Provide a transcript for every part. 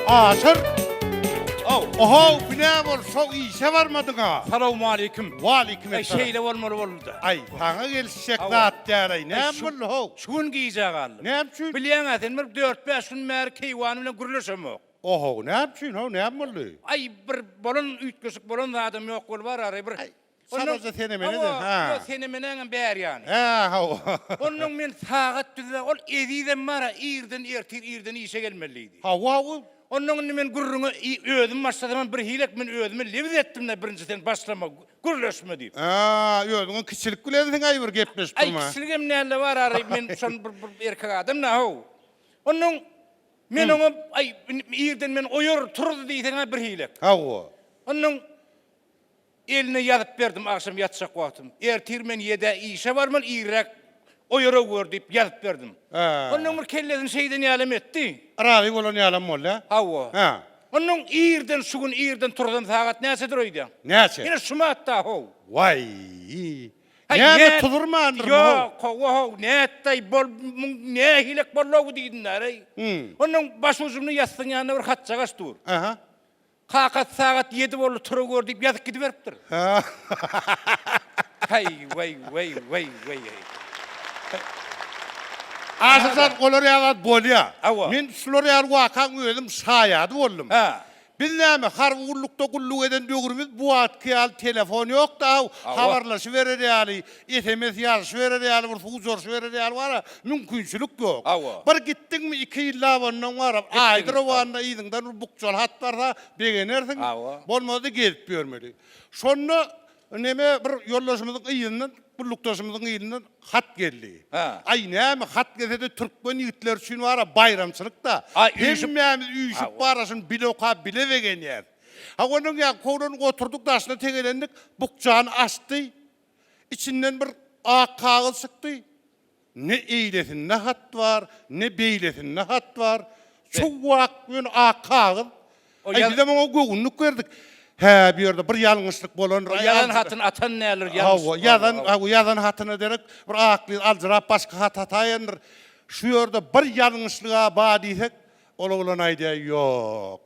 Aşyr! Aw. Ohow, bu nä bol, şo işe barmadyň-a? Salowmaleýkim. Waleýkim Aý, essalam. şeýle bolmaly boldy-da. Aý, saňa gelişjek Hawa. zat däl-aý. Näme şu- boldy, how? Şu gün gijä galdym. Näme üçin? Bilýäň-ä sen, bir dört-bäş gün bäri keýwany bilen gürleşemok. Ohow, näme üçin, how, näme boldy? Aý, bir bolan üýtgeşik bolan zadam ýok bolup araý, bir Aý, Çalaja sene-mene-de, Hawa, hä. ýok, sene-meneňem bäri ýany. Hä, hawa. Onnoň men sagat düzde, ol Ezizem bar-a, irden, ertir irden işe gelmeli diýdi. Hawa, hawa. Onnoň indi men gürrüňe özüm başlasamam birhilek men özüme lebiz etdim-de birinji sen başlama, gürleşme diýip. Hä, özüňem kiçilik bilensiň-aý bir gepleşip Aý, durma. kiçiligem nälle bar araý, men şon bir bir erkek adam-da, how. Onnoň men oňa, aý, irden men oýar, turuz diýseň-ä birhilek. Hawa. Onnoň Eline ýazyp berdim agşam ýatjak wagtym. Ertir men ýedä işe barmaly, irräk oýara gör diýip ýazyp berdim. Onnoň bir kellesini şeýden ýalam etdi. Razy bolan ýalam boldy, a? Hawa. Hä. Onnoň irden şu gün irden tursam sagat näçedir öýdýäň? Näçe? Ine şumat-da how. Waý. Haý, Näme nä- tuzurmandyrmy how? Ýok, hawa how, nätdaý bol, muň nähilek boldy-ow diýdim-däreý. Onnoň başujumda ýassygyň ýanynda bir hatjagaş dur. Aha. Kakasy sagat ýedi boldy tura gör diýip ýazyp gidiberipdir. Haý weý weý weý weý eý. Aşyrjan olar ýaly zat bolýa. Hawa. Men şular ýaly wakaň özüm şaýady boldum. Hä. Biz näme harby gullukda gulluk eden döwrümiz bu wagtky ýaly telefon ýokdy aw habarlaşyberer ýaly sms ýazyşyberer ýaly bir suwjaryşyberer ýaly bara mümkinçilik ýok. Hawa. Bir gitdiňmi iki ýyllap ondan barap, aýdyr owanda yzyňdan bir bukjaly hat barsa begenersiň. Hawa. Bolmasa gezip ýörmeli. Şonda neme bir ýoldaşymyzyň yzyndan, gullukdaşymyzyň yzyndan hat geldi. Hä. Aý näme hat gelse-de türkmen ýigitleri üçin bara baýramçylyk-da. Aý üýşüp. Hemmämiz üýşüp Hawa. bara şuny bile okap bile begenýäs. Ha ondan ýa kowlanyp oturdyk daşyna tegelendik, bukjany açdy. Içinden bir ak kagyz çykdy. Ne eýlesinde hat bar, ne beýlesinde hat bar. Çuwwak ýöne ak kagyz. Aý bizem oňa göwünlik berdik. Hä, bu ýerde bir ýalňyşlyk bolandyr. O ýazan hatyny atan däldir, ýalňyş. Hawa, ýazan, hawa, ýazan hatyna derek bir akly aljyrap başga hat ataýandyr. Şu ýerde bir ýalňyşlyg-a bar diýsek, ol oglan aýdýar, ýok.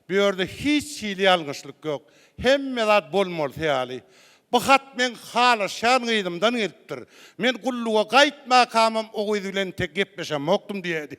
Bu ýerde hiç hili ýalňyşlyk ýok. Hemme zat bolmalysy ýaly. Bu hat meň halaşýan gyzymdan gelipdir. Men gulluga gaýtmakamam o gyz bilen entek gepleşemokdym diýýärdi.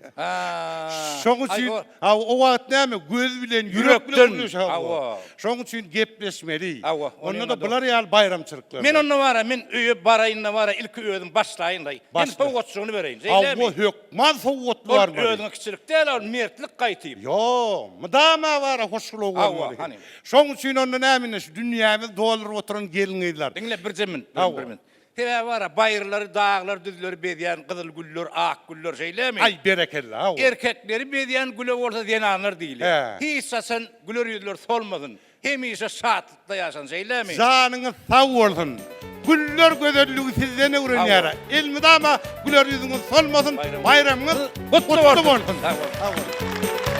Şoň üçin, hawa, o wagt näme, göz bilen, ýürek bilen gürleşip, hawa. Şoň üçin gepleşmeli. Onda-da bular ýaly baýramçylyklarda. Men onda bar-a, men öýe baraýyn-da bar-a, ilki özüm başlaýyn-laý. Hem sowgatjygyny bereýin, şeýlemi? Hawa, hökman sowgatly barmaly. Ol özüňe kiçilik däl, ol mertlik gaýtyp. Ýok, mydama bar-a hoşgylaw bolmaly. Hawa, hany. Şoň üçin onda näme indi şu dünýämizi dolduryp oturan gelin-gyzlar. Diňle birje min, bir min. Sebäbi bar-a, baýyrlary, daglar, düzleri bezýän gyzyl güller, ak güller, şeýlemi? Aý, berekella, hawa. Erkekleri bezýän güle bolsa zenanlar diýilýär. Hä. Hiç haçan güler ýüzleri solmasyn. Hemişe şatlykda ýaşan şeýlemi? Janyňyz sag bolsun. Güller gözelligi sizden öwrenýär. Elmydama güler ýüzüňiz solmasyn. Baýramyňyz gutly bolsun. Sag boluň.